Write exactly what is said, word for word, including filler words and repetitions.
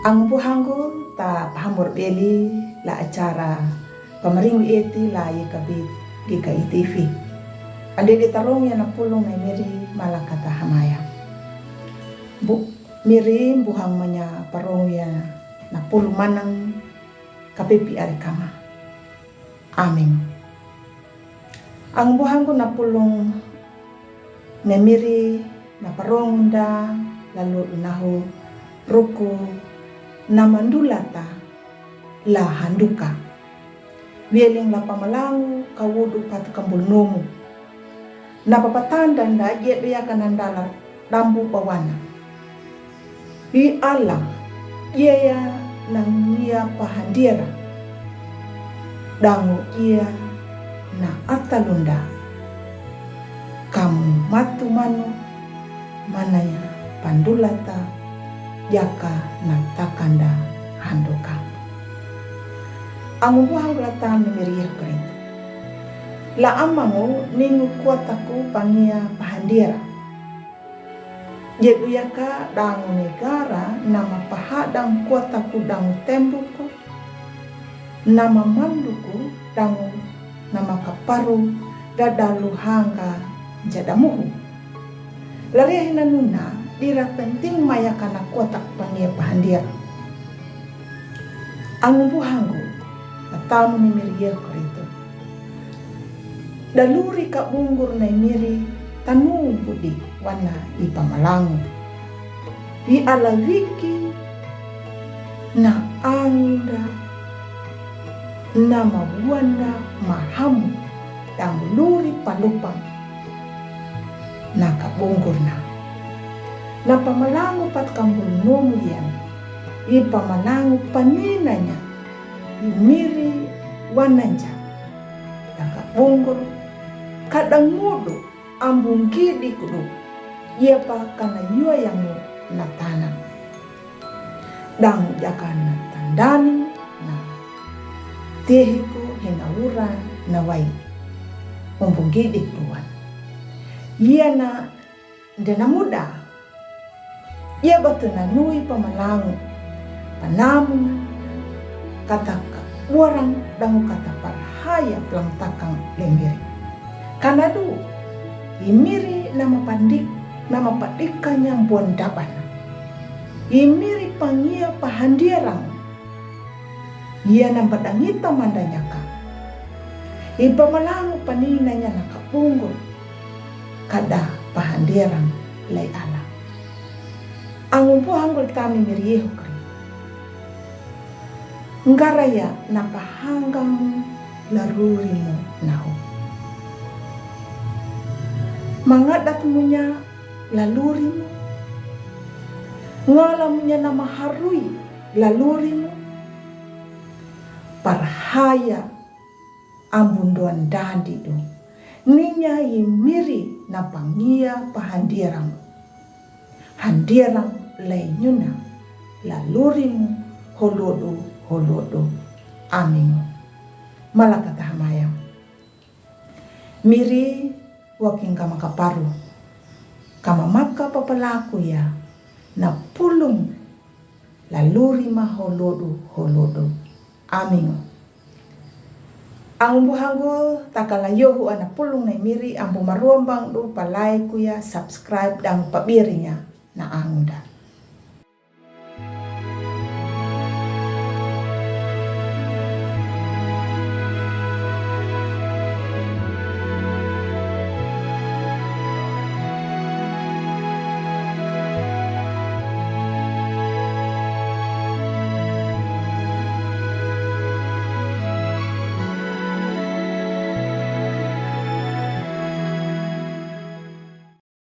Ang buhanggu ta pahambur beli la acara pamaring eti la ye kabit gika itifi. Ande de tarong ya na pulung na miri malakata hamaya. Bu miri buhang manya parong ya na pulung manang kapipi ari kama. Amin. Ang buhanggu na pulung na miri na parong unda lalu unahu ruku na mandulata la handuka. Wieling la pamalangu kawudu pat kambul nomu. Na papatanda nda ye duyaka nanda la dambu pawana. Wi Allah, ia ya na ngia pahandira. Dangu ia na atalunda. Kamu matu manu manaya pandulata yaka na takanda handuka. Angu buhanggu la tami miriah krintu. La amangu ningu kuataku pangia pahandira. Ye duyaka dangu negara nama pahadang kuataku dangu tembuku, nama manduku dangu nama kaparu dadalu hanga jadamuhu. Lari hina nuna dira penting mayaka na kuatak pangia pahandira. Angu buhanggu na tamu ni miriah krintu. Daluri ka bungur na miri tanu budi wana i pamalangu. Wi Allah wiki na angunda nama buanda mahamu dang luri palupang na ka bungur na. Na pamalangu pat kambul nomu yan i pamalangu paninanya i miri wananja. Daka bungur kada ngudu ambung gidi kudu ia pa kana yua yangu na tana. Dang jaka na tandani na tehiku hina ura na wai. Ambung gidi kuduan ia na dena muda. Ia batu na nui pamalangu panamu kata ka buarang dangu kata parhaya pelang takang lembiri. Kanadu i miri nama pandik nama padikanya buan dabana. I miri pangia pahandirang. Ia na badangita mandanyaka. I pamalangu paninanya na ka bungur kada pahandirang lai Allah. Angu buhanggu la tami miriah kri. Ngaraya na pahanggang larurimu nahu. Mangadat munya lalurimu. Ngala munya na maharui lalurimu. Parhaya ambunduan dandi du. Ninya i miri na pangia pahandirang. Handirang lai nyuna lalurimu holodu holodu. Amin. Malakata hamayang. Miri waking kama kaparu. Kama maka papalaku ya na pulung laluri ma holodu holodu. Amin. Angu buhanggu takala yohu ana pulung na miri ambu maruambang du palai kuya subscribe dang pabirinya na angunda.